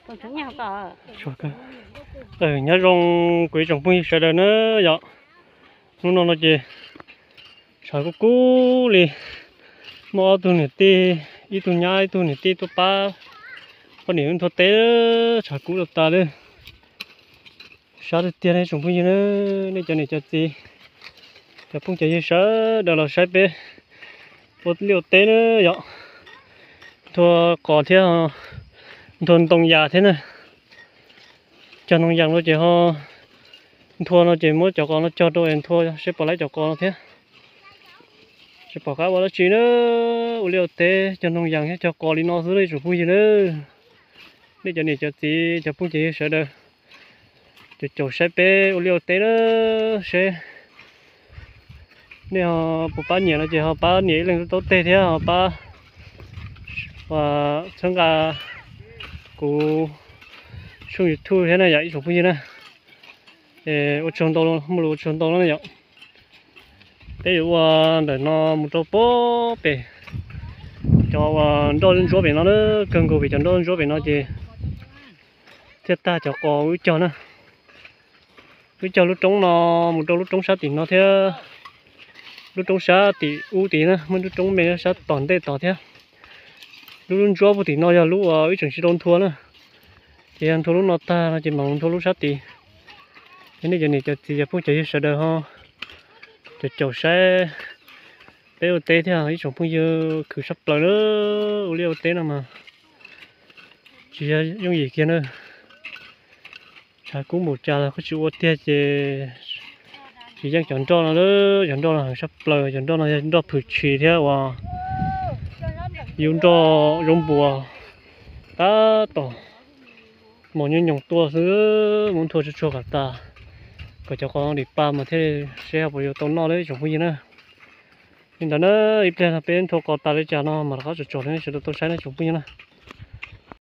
Nyob zoo kuv ib tsoom phooj ywg sawv daws na yom. Hnub no no ces tshav kub kub li, muaj ob tug niam tij, ib tug nyab ib tug niam tij tuaj pab poj niam wb nthua teb, tshav kub rau tas li. Sab tiag tiag nej tsoom phooj ywg na, nej cov niam cov txiv, cov phooj cov ywg sawv daws los saib peb ua liaj ua teb na yom. Nthua qos thiab, nthua ntoo yas thiab na. Cog ntoo yas no ces ho nthua no ces muab cov qos no cog rau es nthua seb puas laib cov qos no thiab. Tsis pom qab ua dab tsi na, ua liaj ua teb cog ntoo yas thiab cog qos li no xwb nej tsoom phooj ywg na. Nej cov niam cov txiv cov phooj cov ywg sawv daws, caum caum saib peb ua liaj ua teb na, seb nej ho puas pab nias no ces ho pab nias ib leeg lub taub teg thiab ho pab txhawb nqa kuv tshooj YouTube thiab na yom ib tsoom phooj ywg na. Es ua tsaug ntau, muaj lus ua tsaug ntau na yom. Peb yuav ua ntawm no mus rau pem pem cov uas nroj ntsuab pem no na, kawg nkaus pem cov nroj ntsuab pem no ces thiaj tag cov qos wb cog na. Wb cog lub roob no mus rau lub roob sab tim no thiab, lub roob sab tim ub tid na, muaj lub roob me sab tom ntej tod thiab. Lub lub ntsuab puag tim no yog lub uas wb tseem tsis tau nthua na, ces yog nthua lub no tag no ces mam nthua lub sab tid. Ces nej cov niam cov txiv cov phooj cov ywg sawv daws ho caum caum saib peb ua teb thiab ib tsoom phooj ywg, khwv sab plaws na. Ua liaj ua teb no mas tsis yog yooj yim kiag na. Tshav kub npaum cas los koj tsis ua tiag ces tsis yeej cov nroj no lawm. Cov nroj no heev sab plaws, cov nroj no yog nroj phwm tshis thiab uas yus nroj zaub npuas tab tom mos nyob nyoos tuaj xwb, muab nthua tsuag tsuag kom tas, kom cov qos dim pa mas thiaj seb puas yuav tau noj li tsoom phooj ywg na. Li ntawd na, ib pliag no peb nthua qos tas li cas no mas rov qab tsom tsom rau nej sawv daws tau saib na tsoom phooj ywg na.